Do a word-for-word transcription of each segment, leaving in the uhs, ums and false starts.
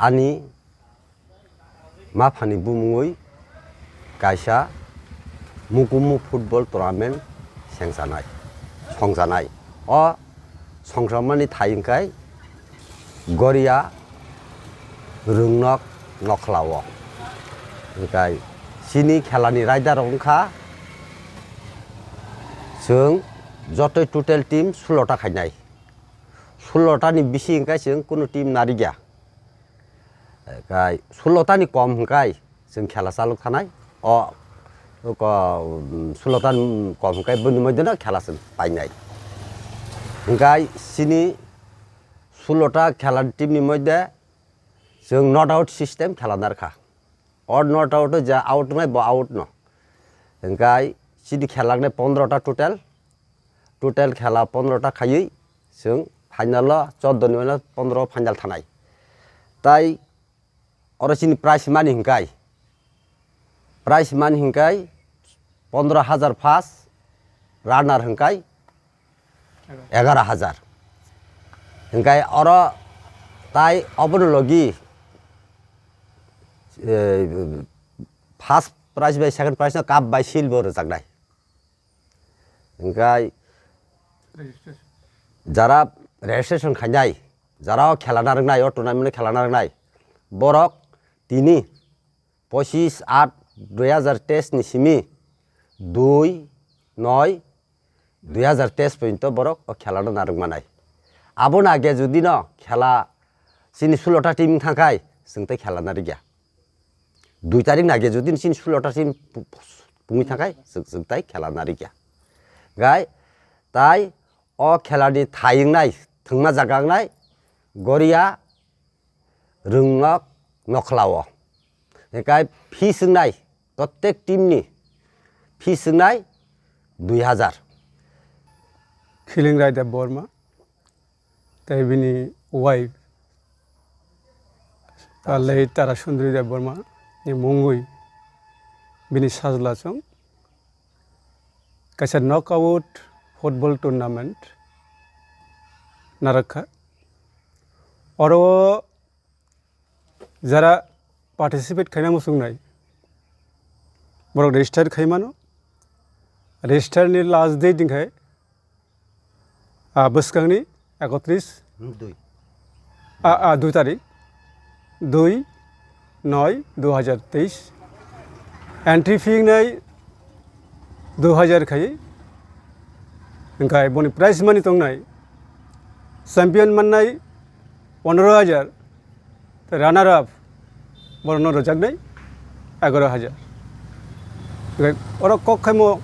Ani maphani bumungwi kaisa mukumu football tournament sengsanai, songsanai. O songsamani thai hwnkhe Goria Rwngnok Nokhlao. Hwnkhe chini khelani raidarok wngkha, chwng jotoi total team sullo ta khainai. Sullo tani bisi hwnkhe chwng kunu team narikya. Kai sullo tani kom hwnkhe chwng khela chalok thanai. O, o ko, um, sullo tani kom hwnkhe bini moddhe no khela chwng painai. Hwnkhe chini sullo ta khela team ni moddhe chwng not out system khela narkha. O not out o ja out wngnai bo out no. Hwnkhe chini khela wngnai pondro ta total. Total khela pondro ta khaiwi chwng final o choddo ni uaino pondro final thanai. Tai oro chini prize money hwnkhe, prize money hwnkhe pondro hajar first, runner hwnkhe egaro hajar. Hwnkhe oro tai obono logi, eh, first prize bai second prize no cup bai silbo rwjaknai. Hwnkhe jara registration khainai, jara o khela narwknai, o tournament o khela narwknai, borok tini pochis aat dui hazar teis ni simi dui noi dui hazar teis porjonto borok o khela no narwk manai. Aboni age jodi no khela chini sullo ta team thangkhai chwng tei khela narwkya. Dui tarik nage jodi chini sullo ta team pu-, pu-, pungwi thangkhai, chwng, chwng tai khela narikya. Gai, tai o khela ni thai wngnai, thwngma jaga wngnai, Goria Rwngnok Nokhlao. Hwnkhe fees wngnai, prottek team ni fees wngnai dui hazar. Khiling Rai Debbarma. Tei bini wife, ah, late Tara Sundari Debbarma ni mungwi bini sajla chwng kaisa knockout football tournament narwkha. Oro jara participate khaina muchungnai, borok register khai mano. Register ni last date wngkha, ah, bwskangni ekotris, hmm, dui. Ah, ah, dui tarik, dui noi dui hazar teis. Entry fee wngnai dui hazar khai. Hwnkhe boni prize money tongnai, champion mannai pondro hajar, tei runner up borokno rwjaknai egaro hajar. Tei oro kok khaimo,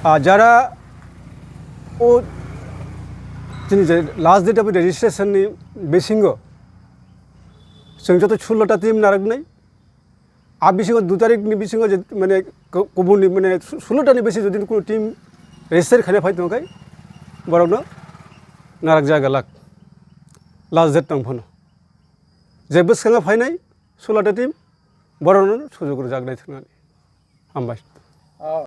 ah, jara o chini je last date of registration ni bisingo chwng joto sullo ta team narwknai. A bisingo dui tarik ni bisingo je, mane, ku-, kubun ni, mane, su-, sullo ta ni bisi jodi kunu team register khaina phai tongkha, borokno narak jaga lak last date tong phano. Je bwskango phainai sullo ta team, borokno sujug rwjaknai thwngnani. Hambai.